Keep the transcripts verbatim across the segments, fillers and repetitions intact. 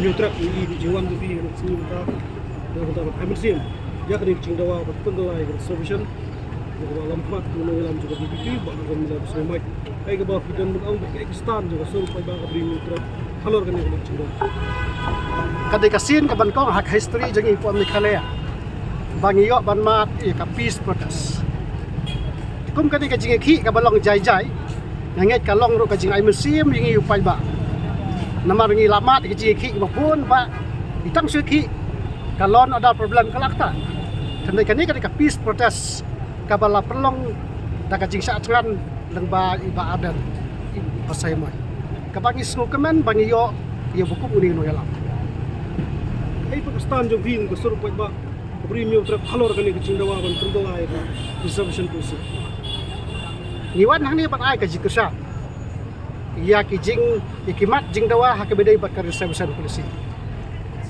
Hynñiew trep ngi i jingwan jong phi ha kane ka sngi mynta. Da kata ban ai mynsiem ïa kane ka jingdawa ban pynkylla ïa ka reservation. Ïa kaba lam khmat u nongïalam jong ka V P P Bah Ardent Miller Basaiawmoit. Kaei kaba phi don ban ong bad kaei ka stand jong ka sur paidbah ka Bri Hynñiew Trep halor kane ka jingdawa? Ka dei ka sien kaba nyngkong ha ka history jong ngi hapoh Meghalaya ba ngi ïoh ban mad ïa ka peace protest. Kum kane ka jingïakhih kaba long jai jai, nga ngeit ka long ruh ka jingai mynsiem ïa ngi u paidbah. Namar ngi la mad ïa ka jingïakhih kaba bun, ba i tang shu ïakhih ka law and order problem ka la ktah. Hynrei kane ka dei ka peace protest kaba la pynlong da ka jingshah thngan lyngba i Bah Ardent Basaiawmoit, kaba ngi sngewkmen ba ngi ïoh ïa u ba kum une u nongïalam. Kaei pat ka stand jong phi, ka sur paidbah ka Bri Hynñiew Trep halor kane ka jingdawa ban pynkylla ïa ka reservation policy? Ngi wan hangne ban ai ka jingkyrshan ïa ki jing, ïa ki mat jingdawa ha kaba ïadei bad ka reservation policy.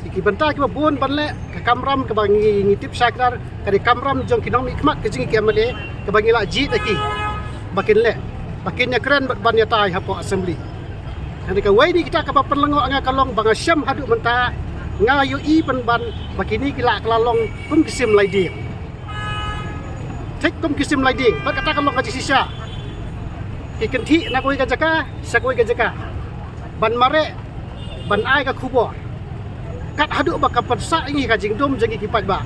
Ïa ki bynta kiba bun ban leh, ka kamram kaba ngi, ngi tip shai kdar ka dei kamram jong ki nongmihkhmat ka jong ki M L A kaba ngi la jied ïa ki ba kin leh, ba kin ïakren bad ban ïatai hapoh assembly. Hynrei kawei na kita kaba pynlyngngoh ïa nga ka long ba nga shem haduh mynta nga ïohi pynban ba kine ki la kylla long kum ki sim lai dieng. Thik kum ki sim lai dieng, bad kata ka long ka jingshisha. Ki kynthih na kawei ka jaka sha kawei ka jaka ban mareh, ban ai ka khubor. Kat haduh ba ka pynsah ïa ngi ka jingdum jong ngi ki paidbah.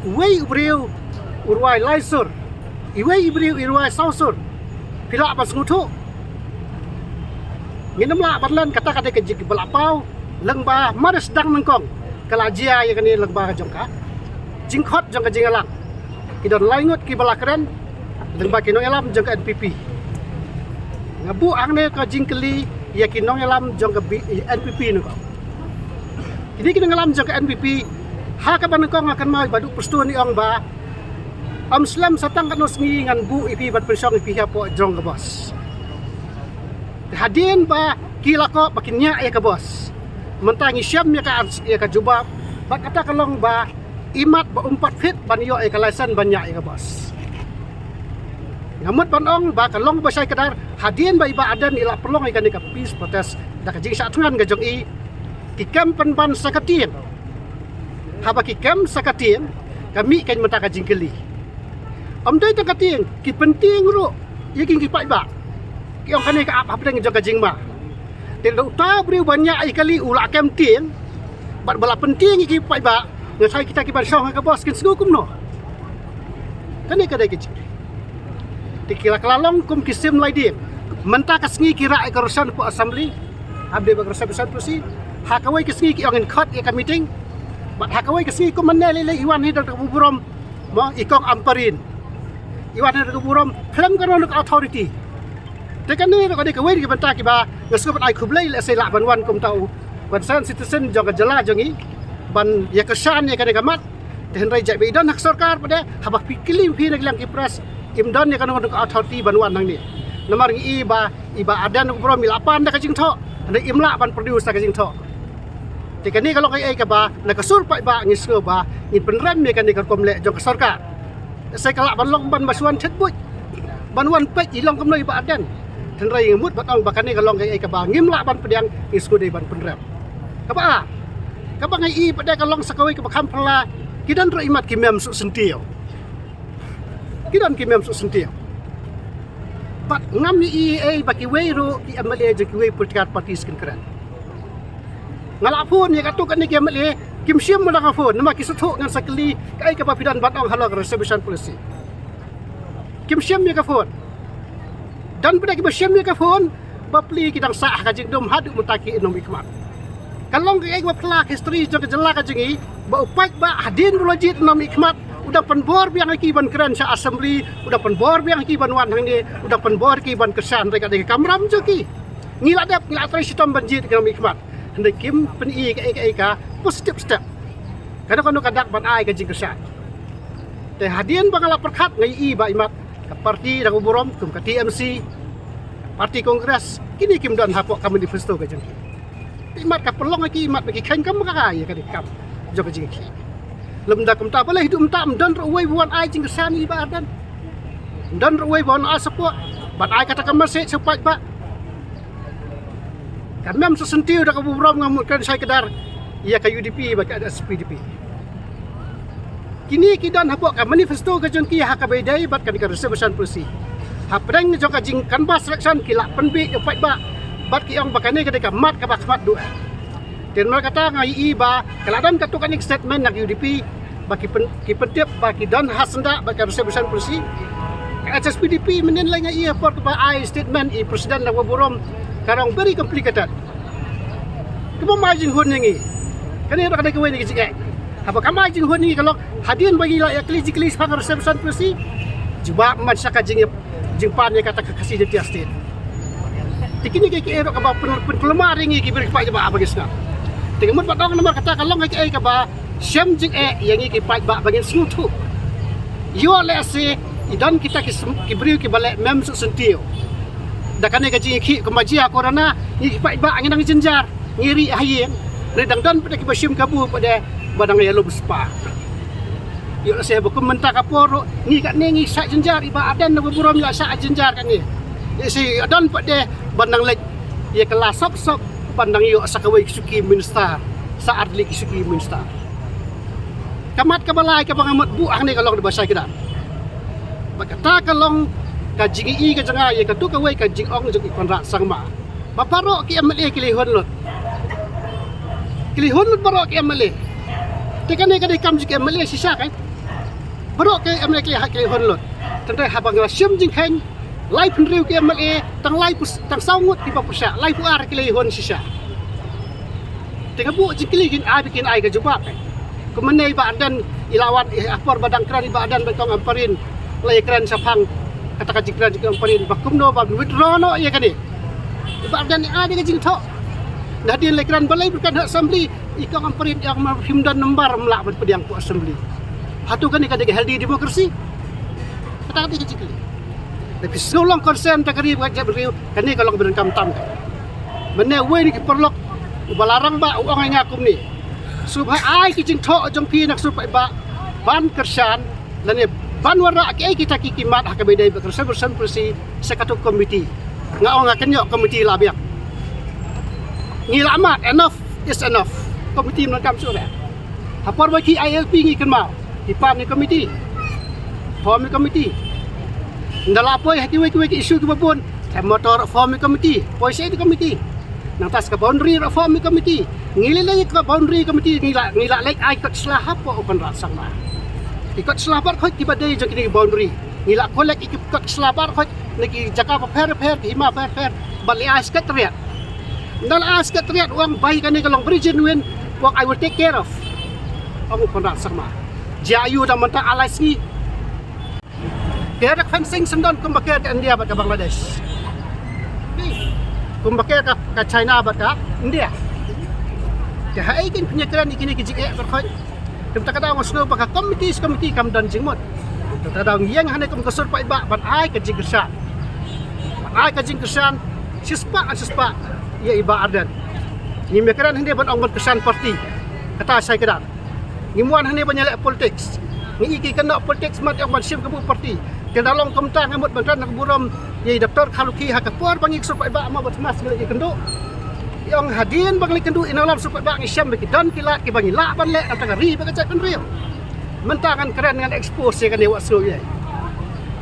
Uwei u briew u rwai lai sur, iwei u briew i rwai saw sur. Phi lah ban sngewthuh. Ngin ym lah ban len, kata ka dei ka jing ba la paw lyngba mar sdang nyngkong ka la jia ïa kane lyngba ka jong ka jingkhot jong ka jingïalang. Ki don lai ngut kiba la kren lyngba ki nongïalam jong ka N P P. Nga buh hangne ka jingkylli ïa ki nongïalam jong ka B-, N P P nyngkong. Kine ki nongïalam jong ka N P P, ha kaba nyngkong nga kynmaw i Bah Duh Prestone i ong ba ym slem sa tang katno sngi ngan buh ïa phi ban pynshong ïa phi hapoh jrong ka bos. Hadien ba ki la koh ba kin ñiah ïa ka bos, mynta ngi shem ïa ka ans-, ïa ka jubab, bad kata ka long ba i mat ba um pat fit ban ïoh ïa ka license ban ñiah ïa ka bos. Nga mut ban ong ba ka long ba shai kdar, hadien ba i Bah Ardent i la pynlong ïa kane ka peace protest da ka jingshah thngan ka jong i, ki kem pynban sa ka tieng. Haba ki kem sa ka tieng, ka mih kein mynta ka jingkylli. Ym dei tang ka tieng, ki pyntieng ruh ïa ki, ki paidbah. Ki ong kane ka ap hapdeng jong ka jingma. Te lada uta u briew ba ñiah ïa kali u la kem tieng bad ba la pyntieng ïa ki paidbah, nga sa kita kiban shong ha ka bos kin sngew kumno? Kane ka dei ka jing. Te ki la kylla long kum ki sim lai dieng. Mynta ka sngi ki rah ïa ka resolution hapoh assembly. Haba dei ba ka resolution policy, ha kawei ka sngi ki ong ngin khot ïa ka meeting. Bad ha kawei ka sngi kum mynne lei lei i wan hi da ka burom, mo, i Kong Ampareen. I wan hi da ka burom khlem kano kano ka authority. Te kane ruh ka dei kawei na ki bynta kiba nga sngewbha ban ai khublei lehse lah ban wan kum uta u concerned citizen jong ka jylla jong ngi ban ïakyrshan ïa kane ka mat. Te hynrei jait ba i don ha ka sorkar pat de, haba phi kylli phi na ka liang ki press, im don ïa kano kano ka authority ban wan hangne. Namar ngi i ba i Bah Ardent u briew i la pan da ka jingthoh, hynrei im lah ban produce da ka jingthoh. Te kane ka long kaei kaba na ka sur paidbah ngi sngew ba ngin pynrem ïa kane ka rukom leh jong ka sorkar. Sa ka lah ban long ban ba shu wan thied buit ban wan peit i long kumno i Bah Ardent. Hynrei nga mut ban ong ba kane ka long kaei kaba ngim lah ban pdiang, ngi sngewdei ban pynrem. Kaba ar, kaba nga i pat de ka long sa kawei kaba kham phylla, ki don ruh i mat ki mem suk syntiew. Ki don ki mem suk syntiew. Bad ngam i ei ba kiwei ruh ki M L A jong kiwei political parties kin kren. Nga la phone ïa katto katne ki M L A, kim shim ma dang ka phone, namar ki sngewthuh ngan sa kylli kaei kaba phi don ban ong halor ka reservation policy. Kim shim ïa ka phone. Don pat de kiba shim ïa ka phone, bapli ki dang sah ha ka jingdum haduh mynta ki nongmihkhmat. Ka long kaei kaba phylla ha ka history jong ka jylla ka jong ngi, ba u paidbah hadien ba u la jied nongmihkhmat, u dang pynbor biang ïa ki ban kren sha assembly, u dang pynbor biang ïa ki ban wan hangne, u dang pynbor ïa ki ban kyrshan, hynrei ka dei ka kamram jong ki. Ngi la dep, ngi la trei shitom ban jied ki nongmihkhmat. Hynrei kim pyni kaei kaei ka positive step, kano kano ka dak ban ai ka jingkyrshan. Te hadien ba nga la pyrkhat nga i ba i mat ka party da ka burom kum ka T M C, party Congress, kine kim don hapoh ka manifesto ka jong ki. Te i mat ka pynlong ïa ki, i mat ba ki kheiñ kam ka ka ïa ka dei kam jong ka jingkheiñ. Lymda kumta balei haduh mynta ym don ruh uwei ba wan ai jingkyrshan ïa i Bah Ardent. Ym don ruh uwei ba wan ai support ban ai kata ka message sha u paidbah. Ka mem sa syntiew da ka burom nga mut kan shai kdar ïa ka U D P bad ka H S P D P. Kine ki don hapoh ka manifesto ka jong ki ha kaba ïadei bad kane ka reservation policy. Hapdeng jong ka jingkynmaw selection ki la pynbeit ïa u paidbah bad ki ong ba kane ka dei ka mat kaba khmat duh. Te namar kata nga ïohi ba ka la don katto katne ka statement na ka U D P ba ki pyn, ki pyntip ba ki don ha syndah bad ka reservation policy. Ka H S P D P mynnin la nga ïohi ha por kaba ai statement i president na ka burom ka long very complicated. Kaba mai jinghun ïa ngi. Kane ruh ka dei kawei na ki jingeh. Haba ka mai jinghun ïa ngi ka long hadien ba ngi la ïa kylli jingkylli shaphang reservation policy. Jubab man sha ka jing, jingpan ïa kata ka Khasi Jaintia State. Te kine ki, ki ruh kaba pyn, pynkulmar ïa ngi ki briew ki paidbah ba ngi sngap. Te ka mut ba dang namar kata ka long ka, ka kaba shem jingeh ïa ngi ki paidbah ba ngin sngewthuh. Ïoh lehse i don kita ki, ki briew kiba leh mem suk syntiew. Da kane ka jingïakhih kumba jia corona, ngi ki paidbah ngi nang jynjar, ngi rieh ha ïing. Hynrei dang don pat de kiba shim kabu pat de ba dang ïalum spah. Ïoh lehse ba kum mynta ka por ruh ngi katne ngi shah jynjar, i Bah Ardent na ka burom ïa shah jynjar katne. Lehse ïa don pat de ban nang leit ïa ka la sop sop ban nang ïoh sa kawei ki suki minister, sa ar tylli ki suki minister. Ka mat kaba lai kaba nga mut buh hangne ka long da ba shai kdar. Ba kata ka long ka jingïohi ka jong nga ïa kato kawei ka jingong jong i Conrad Sangma. Ba baroh ki M L A ki la hun lut. Ki la hun lut baroh ki M L A. Te kane ka dei kam jong ki M L A shisha kai. Baroh ki M L A ki la, ki la hun lut. Tang dei haba nga la shim jingkheiñ, laiphew hynriew ki M L A, tang laiphew, tang saw ngut kiba pyrshah, laiphew ar ki la hun shisha. Te nga buh jingkylli kin ai, kin ai ka jubab. Kumne i Bah Ardent i la wan, eh, ha por ba dang kren i Bah Ardent bad kong Ampareen, la ïakren shaphang kata ka jingkren jong kong Ampareen ba kumno ban withdraw noh ïa kane. I Bah Ardent i ai da ka jingthoh. Naduh hadien la ïakren balei ba kren ha assembly, i kong Ampareen i ong ma phim don number ym lah ban pdiang hapoh assembly. Hato kane ka dei ka healthy democracy? Kata ka dei ka jingkylli. Lada phi sngew long concern da ka ri bad ka jaitbynriew, kane ka long ba donkam tam. Mynne uwei na ki paralok uba la rangbah u ong ïa nga kumne. Sngewbha ai ki jingthoh jong phi na ka sur paidbah ban kyrshan lane ban wanrah kiei kita ki, ki mat ha kaba ïadei bad ka reservation policy sha kato ka committee. Nga ong nga kynnoh committee la biang. Ngi la mad, enough is enough. Committee ym donkam shuh re. Ha por ba ki I L P ngi kynmaw, ki pan ïa committee, form ïa committee. Ynda la poi ha kiwei kiwei ki issue kiba bun, te motor form ïa committee, poi sha ïa committee. Nangta sa ka boundary ruh form ïa committee. Ngi lei lei ka boundary committee, ngi la, ngi la leit ai kot sla hapoh u Conrad Sangma. Ki kot sla baroh khoit kiba dei jong kine ki boundary, ngi la collect ïa ki kot sla baroh khoit na ki jaka bapher bapher, ki hima bapher bapher, bad leit ai secretariat. Ynda la ai secretariat u ong ba ïa kane ka long very genuine, u ong I will take care of. Ong u Conrad Sangma. Jia aiu da mynta ar lai sngi. Ka ïa ka fencing syndon kumba ka ïa ka India bad ka Bangladesh. Kumba ka ïa ka, ka China bad ka India. Te haei kin pynïakren ïa kine ki jingeh baroh khoit. Te mynta ka daw nga sngew ba ka committee, committee kam don jingmut. Te mynta ka daw ngi ïeng hangne kum ka sur paidbah ban ai ka jingkyrshan. Ban ai ka jingkyrshan shispah, shispah ïa i Bah Ardent. Ngim ïakren hangne ban ong ban kyrshan party. Kata shai kdar. Ngim wan hangne ban ïaleh politics. Ngi i ki kynnoh politics mat ïa ong ban shim kabu party. Te da long kumta nga mut ban kren na ka burom ïa i Doctor Kharlukhi ha ka por ba ngi ka sur paidbah ma ba Thomas ngi leit ïakynduh. I ong hadien ba ngi leit kynduh ïa nongïalam sur paidbah ngi shem ba ki don ki lad kiba ngi lah ban leh na ka bynta ka ri bad ka jaitbynriew. Mynta ngan kren ngan expose ïa kane wat sngew ïa.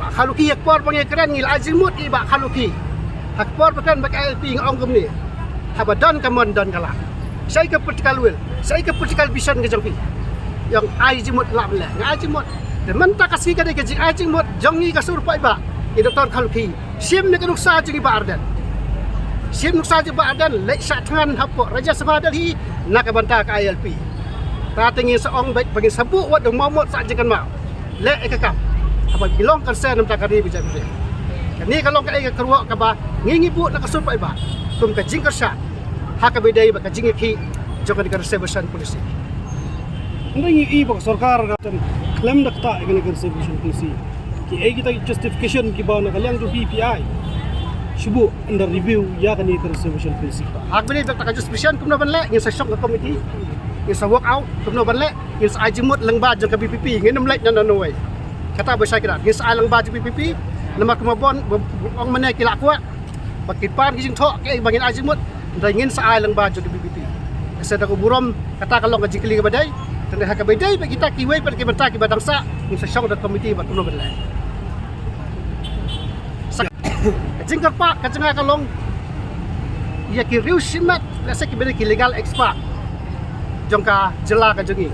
Bah Kharlukhi ha ka por ba ngi kren ngi la ai jingmut ïa i Bah Kharlukhi. Ha ka por ba kren bad ka I L P nga ong kumne. Haba don ka mon don ka lah. Shaei ka political will, shaei ka political vision ka jong phi. Ïa ong ai jingmut lah ban leh, nga ai jingmut. Te mynta ka sngi ka dei ka jingai jingmut jong ngi ka sur paidbah ïa i Doctor Kharlukhi. Shim ïa ka nuksa jong i Bah Ardent. Shim nuksa jong i Bah Ardent leit shah thngan hapoh Rajya Sabha Delhi na ka bynta ka I L P. Te ngin sa ong beit ba ngin sa buh wat da u mawmut sa jingkynmaw. Leh ïa ka kam. Haba ki long concern na ka bynta ka ri bad ka jaitbynriew. Kane ka long kaei ka kyrwoh kaba ngi ngi buh na ka sur paidbah kum ka jingkyrshan ha kaba ïadei bad ka jingïakhih jong kane ka reservation policy. Hynrei ngi i ba ka sorkar ka khlem da ktah ïa kane ka reservation policy. Kiei kita ki justification kiba na ka liang jong phi phi ai shuh ban da review ïa kane ka reservation policy? Ha kaba ïadei bad ka justification kumno ban leh, ngin sa shong ka committee, ngin sa work out kumno ban leh. Ngin sa ai jingmut lyngba jong ka V P P, ngin ym leit na nongwei. Kata ba shai kdar, ngin sa ai lyngba jong ka V P P. Namar kumba bun ba ong mynne ki la kwah ba ki pan ki jingthoh, kiei ba ngin ai jingmut. Tang ngin sa ai lang ba jong ka VPP. Ka sa da ka burom kata ka long ka jingkylli kaba dei. Tang ha kaba dei ba kita kiwei pat ki bynta kiba dang sah ngin sa shong da ka komiti ba kumno ban leh. Sa ka jingkyrpad ka jong nga ka long ïa ki riew shimet lehse kiba dei ki legal expert jong ka jylla ka jong ngi.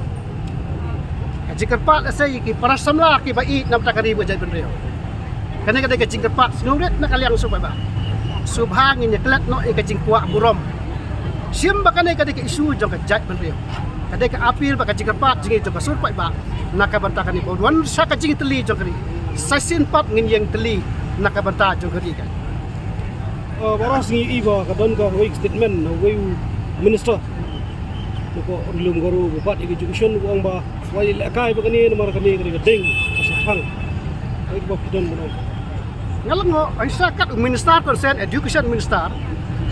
Ka jingkyrpad lehse ïa ki para samla kiba ïeit na bynta ka ri bad ka jaitbynriew. Kane ka dei ka jingkyrpad sngewrit na ka liang sngewbha. Sngewbha ngin ïa klet noh ïa ka jingkwah burom. Shim ba kane ka dei ka issue jong ka jaitbynriew. Ka dei ka appeal bad ka jingkyrpad jong ngi jong ka sur paidbah na ka bynta kane ba wan sa ka jingtylli jong ka ri. Sa shisien pat ngin ïeng tylli na ka bynta jong ka ri ka. Baroh sngi i ba ka don ka wei statement na wei u minister. Ko Rilum Garo ba bat ïa ka education u ong ba wai lehkai ba kane namar kane ka ding ka sa thang. Ai ba pidon ba. Nga la ong ai sa kat u minister concern, education minister.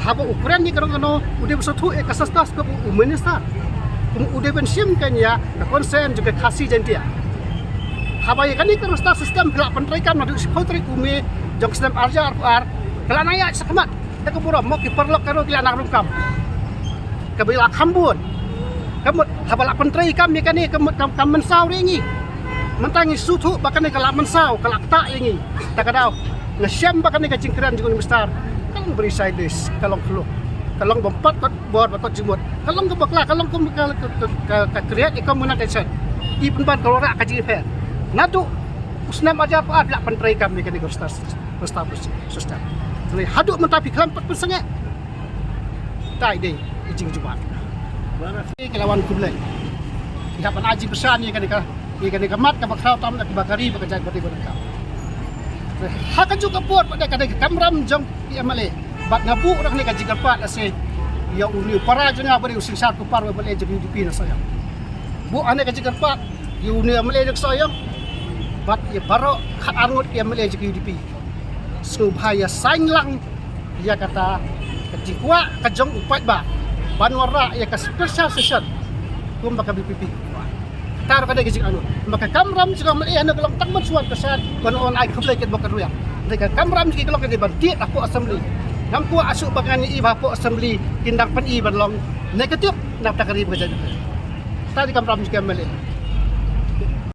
Haba u kren ïa ka rong kano u dei ba sothu ïa ka sasta scope u minister. Kum u dei ban shim kan ïa ka concern jong ka Khasi Jaintia. Haba ïa kane ka roster system ka la pyntreikam naduh shiphew tarik u May jong ka snem arhajar arphew ar. Ka la nang ïaid shakhmat da ka burom mo ki paralok ka ruh ki la nang rung kam. Kaba la kham bun. Ka mut haba la pyntreikam ïa kane ka mut kam kam mynsaw ïa ngi. Mynta ngi sngewthuh ba kane ka la mynsaw ka la ktah ïa ngi. Ta ka daw nga shem ba kane ka jingkren jong u minister ka long very childish, ka long khluh, ka long bym pat kot bor ba kot jingmut, ka long ka bakla, ka long ka ka ka ka create ïa ka muna tension. I pynban ka lora ka jingpher. Naduh u snem arhajar arphew ar la pyntreikam ïa kane ka roster, roster system. Te haduh mynta phi khlem pat pynsangeh. Tai dei i jingjubab. Ki la wan khublei. Ki hap ban ai jingpyrshah ïa kane ka, ïa kane ka mat kaba khraw tam na kiba ka ri ba ka jaitbynriew ba ka. Ha kajuh ka por pat dei ka dei ka kamram jong ki MLA. Bad nga buh ruh kane ka jingkyrpad lehse ïa une u para jong nga ba dei u synshar kupar u MLA jong ka UDP na Sohiong. Buh kane ka jingkyrpad ïa une u MLA jong Sohiong bad ïa baroh khatar ngut ki MLA jong ka UDP. Sngewbha ïa sign lang ïa kata ka jingkwah ka jong u paidbah ban wanrah ïa ka special session kumba ka VPP. Kata ruh ka dei ka jingangnud. Namar ka kamram jong ka MLA hynrei ka long tang ban shuwa ka shan ban wan ai khublei kit bad ka rwiang. Dei ka kamram jong ki ka long ka dei ban tied hapoh assembly. Ngam kwah shuh ba ngan ïohi ba hapoh assembly kin dang pyni ban long negative na bynta ka ri bad ka jaitbynriew. Kata dei kamram jong ka MLA.